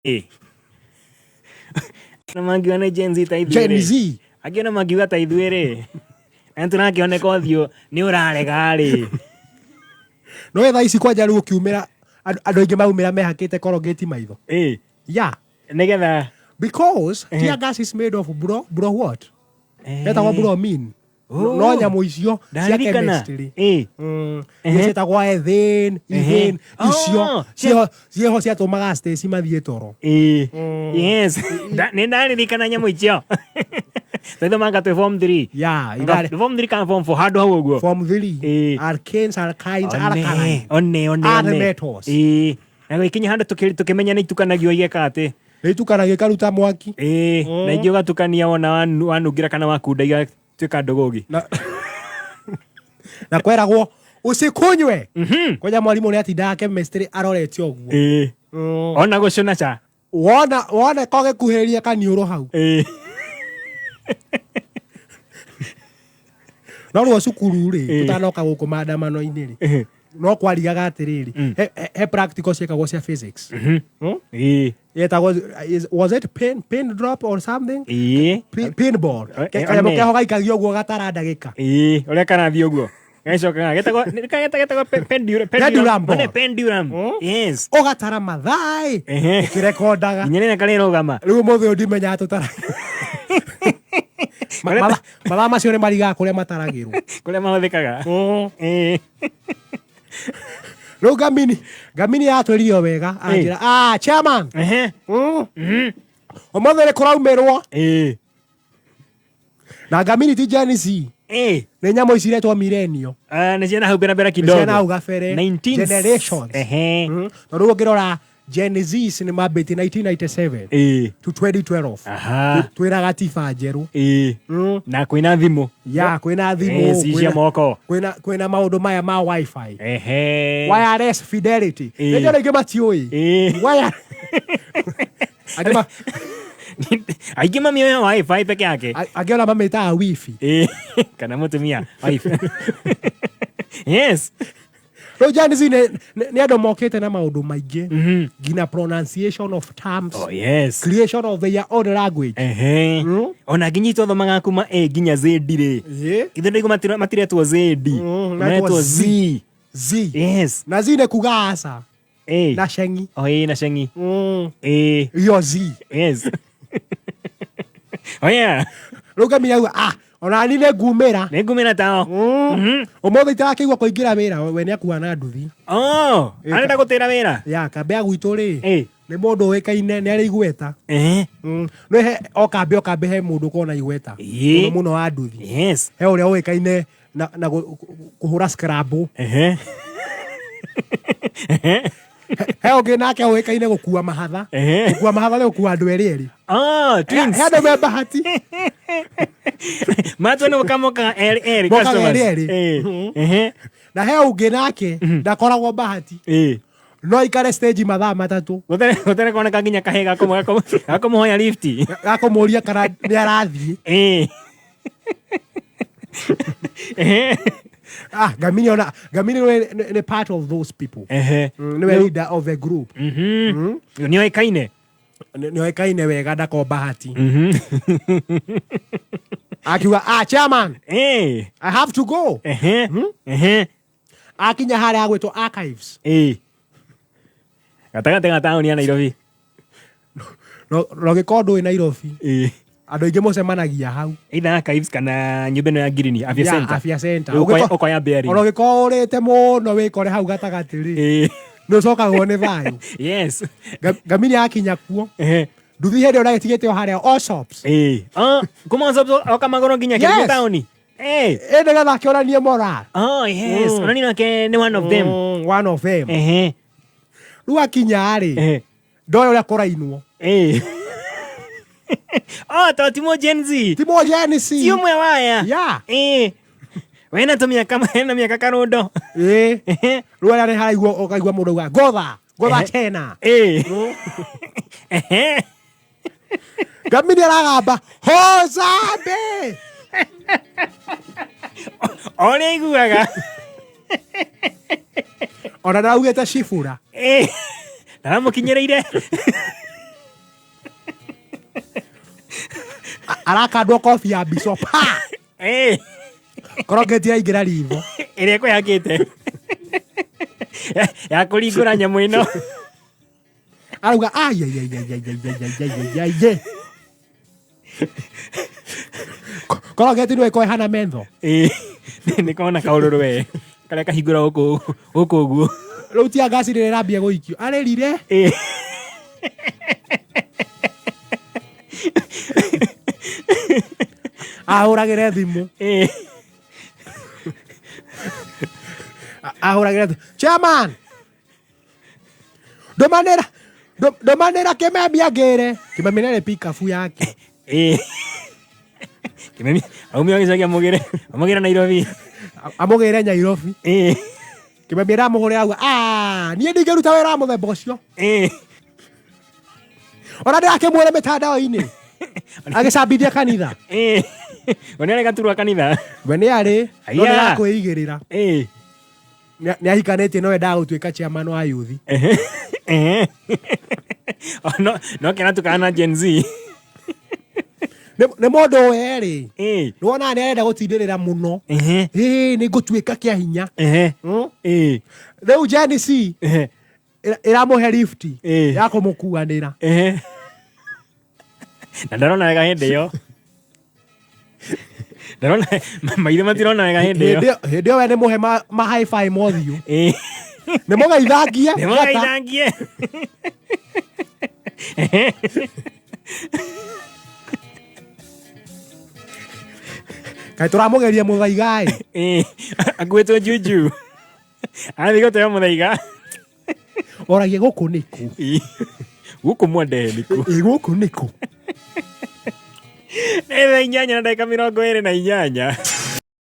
Ĩ. Na mangiuga nĩ Gen Z ta ithuĩ Gen rĩ. Z. Angĩ ona mangiuga ta ithuĩ rĩ. Na nĩtũrakĩoneka ũthiũ nĩ ũrarega rĩ. No thaa ici kwanja rĩu ũkiumĩra andũ aingĩ maumĩra mehakĩte korogeti maitho. Ĩ. Yeah. Nĩgetha Because tear gas is made of bro what? Etagwo bromine. Oh. No nyamũ icio cia Ndaririkana. chemistry. Ĩ. Iria ciĩtagwo ethane, ethane, icio Oh, ciĩho ciatũmaga Stacy mathiĩ toro. Ĩ. Yes. Nĩ ndaririkana nyamũ icio. Twathomaga twĩ form 3. Yeah, irarĩ Form 3 kana form 4 handũ hau ũguo. form 3. Ĩ. Alkanes, alkynes, alkaline. One, one, Other one. metals. Ĩ. Na gũgĩkinya handũ tũkĩmenya nĩ itukanagio igeka atĩ. Nĩ itukanagia ikaruta mwaki. Ĩ, na ingĩ ũgatukania wona wanungĩra kana wakunda igatuĩka ndũgũgi. Na kweragwo usikunywe. Kwanja mwarimũ nĩ atindaga chemistry arorete ũguo. Ĩ. Ona gũcũna ca. Wona wona ko gĩkuhĩrĩria kaniũrũ hau. Ĩ. No rĩo cukuru rĩ, tũtanoka gũkũ maandamano-inĩ rĩ, no kwarigaga atĩrĩrĩ, he practical ciekagwo cia physics. Ĩ. Yetagwo, was it pin drop or something? Ĩ. Pinball. Kanyamũ one. keho gaikagio ũguo gatara ndagĩka. Ĩ, ũrĩa karathiĩ ũguo. Gacokaga getagwo getagwo pendulum. Pendulum ball. One, pendulum. Yes. Ũgatara mathaa ĩ, ũkĩrekondaga. Nginya rĩrĩa karĩrũgama. Rĩu ũmũthĩ ũyũ ndimenyaga tũtara. Mathaa macio nĩ marigaga kũrĩa mataragĩrwo. Kũrĩa mahũthĩkaga. Ĩ. Rĩu Ngamini yatwĩrire o wega, anjĩra, chairman. Ũmũthĩ nĩ kũraumĩrwo. Ĩ. Na Ngamini ti Gen Z. Ĩ. Nĩ nyamũ ici iretwo millennial. Ah, nĩ ciana hau mbere mbere Nĩ kidogo. ciana hau gabere. 19 Generations. Ehe. Tondũ rĩu ũngĩrora Gen Z nĩ mambĩtie 1997 Ĩ. to 2012. Aha. Twĩna gatiba njerũ. Ĩ. Na kwĩna thimũ. Ya, kwĩna thimũ, Ĩ, ci cia moko. Kwĩna maũndũ maya ma wifi. Ehe. Wireless fidelity. Ĩ. Nĩ andũ aingĩ matiũĩ. Ĩ. Wire. Angĩ Aingĩ mamĩoya wifi peke yake. Angĩ ona mamĩtaga wifi. Ĩ. Kana mũtumia wife. Yes. Rĩu Gen Z nĩ andũ mokĩte na maũndũ maingĩ. Nginya pronunciation of terms. Oh, yes. Creation of their own language. Ehe. Ona nginya itwathomaga kuma A nginya Z rĩ. Ĩ. Ithuĩ ndaigua matiretwo Z. Maretwo Maretwo Z. Z. Z. Yes. Na Z nĩ kuga aca. Ĩ. Na cengi. Oh, ĩ, na cengi. Ĩ. Iyo Z. Yes. Oh, yeah. Rĩu ngamira auga, ona ni nĩ ngumĩra. Nĩ ngumĩra tao. Ũmũthĩ itarakĩigua kũingĩra wĩra, we nĩ akua na nduthi. Oh, Ĩ, arenda gũtĩra wĩra? Ya, kambĩ ya gwitũ rĩ, Ĩ. nĩ mũndũ ũĩkaine, nĩ arĩ igweta. Nĩ he, o kambĩ, o kambĩ he mũndũ ũkoragwo na igweta. Ĩ. Mũno mũno wa nduthi. Yes. He ũrĩa ũĩkaine na kũhũra scrabble. He ũngĩ nake ũĩkaine gũkua mahatha. Gũkua mahatha nĩ gũkua andũ erĩ erĩ. Oh, twins. He andũ me bahati. Matua nĩ gũka mokaga erĩ erĩ, Mokaga customers. erĩ erĩ. Na he ũngĩ nake ndakoragwo bahati. No aikare stage mathaa matatũ. Gũtarĩ kuoneka nginya kahĩĩ gakũmũhoya lift. Gakũmũria kana nĩ arathiĩ. Ngamini ona, Ngamini nĩ part of those people. Nĩwe leader of the group. Nĩ oĩkaine? Nĩ oĩkaine wega ndako bahati. Akiuga, chairman. I have to go. Akinya harĩa agwĩtwo archives. Gatagatĩ ga taũni ya Nairobi. No, no gĩkorwo ndũĩ Nairobi. Andũ aingĩ mũcemanagia hau. Either archives kana nyũmba ĩno ya Ngirini, Afya Ya, Center. Afya Center. Rĩu ũkoya bearing. Ona ũgĩkorwo ũrĩte mũno wĩkore hau gatagatĩ rĩ. Nĩ ũcokagwo nĩ thayũ. Yes. Ngamini akinya kuo. Nduthi hĩndĩ ĩyo ndagĩtigĩte o harĩa, all shops. Kuma all shops oka magũrũ nginya kĩrĩa Yes. taũni. Ĩ nĩgetha akĩonanie moral. Oh, yes. Onani nake nĩ one of them. One of them. Rĩu akinya rĩ, ndoĩ ũrĩa kũrainwo. Oh, to ti mo Gen Z. Ti mo Gen Z. Ti ũmwe waya. Yeah. Wena tũmĩaka, wena mĩaka karundo. Rĩu arĩa nĩ haraigua, ũkaigua mũndũ auga, ngotha, ngotha tena. Ngamini aragamba, Hozambe! O ũrĩa aiguaga. Ona ndaraugĩte cibura. Ndaramũkinyĩrĩire. Arakandwo kobi ya mbico pa. Korogeti yaingĩra ritho. Ĩrĩa ĩkwĩhakĩte ya kũringũra nyamũ ĩno. Arauga ayayayayayayayayayay. Korogeti nĩ ĩkorwo ĩhana mentho. Ĩĩ, nĩ kona kaũrũrũ we karĩa kahingũra gũkũ gũkũ ũguo. Rĩu tia ngasi rĩrĩa ĩrambia gũikio arĩrire. Ahũragĩre thimũ. Ahũragĩre thimũ, chairman, ndũmanĩra ndũmanĩra kĩmemi angĩre kĩmemi nĩ pikabu yake. Ĩĩ. Kĩmemi aumia gĩcagi amũgĩre amũgĩre Nairobi. Amũgĩre Nairobi. Kĩmemi ĩramũhũrĩra auga, "Ah, niĩ ndingĩruta wĩra wa mũthemba ũcio." Ona ndĩrakĩmuona mĩtandao-inĩ agĩcambithia kanitha. Ĩĩ. We nĩ arĩ gaturwa kanitha. We nĩ arĩ no Aya. ndĩrakwĩigĩrĩra. Nĩ ahikanĩtie no endaga gũtuĩka chairman wa youth. Ehe. Oh, no no kĩratukana na Gen Z. Nĩ mũndũ we rĩ Ĩĩ. nĩ wonaga nĩ arenda gũtindĩrĩra mũno. Ĩĩ, nĩ ngũtuĩka kĩa hinya. Ĩĩ. Rĩu Gen Z ĩramũhe lift ya kũmũkuanĩra. Na ndarona wega hĩndĩ ĩyo. Ndarona maitho matirona wega hĩndĩ ĩyo. Hĩndĩ ĩyo we nĩ mũhe ma high five mothiũ. Nĩ mũgeithangie. Nĩ mũgeithangie. Kaĩ tũramũgeria mũthaiga ĩ. Ĩĩ. Akuĩtwo juju. Athiĩ gũteo mũthaiga. Oragia gũkũ nĩkũ? Ĩĩ. Gũkũ mwandehe nĩkũ? Ĩ gũkũ nĩkũ? Nĩ thaa 8 na ndagĩka 28.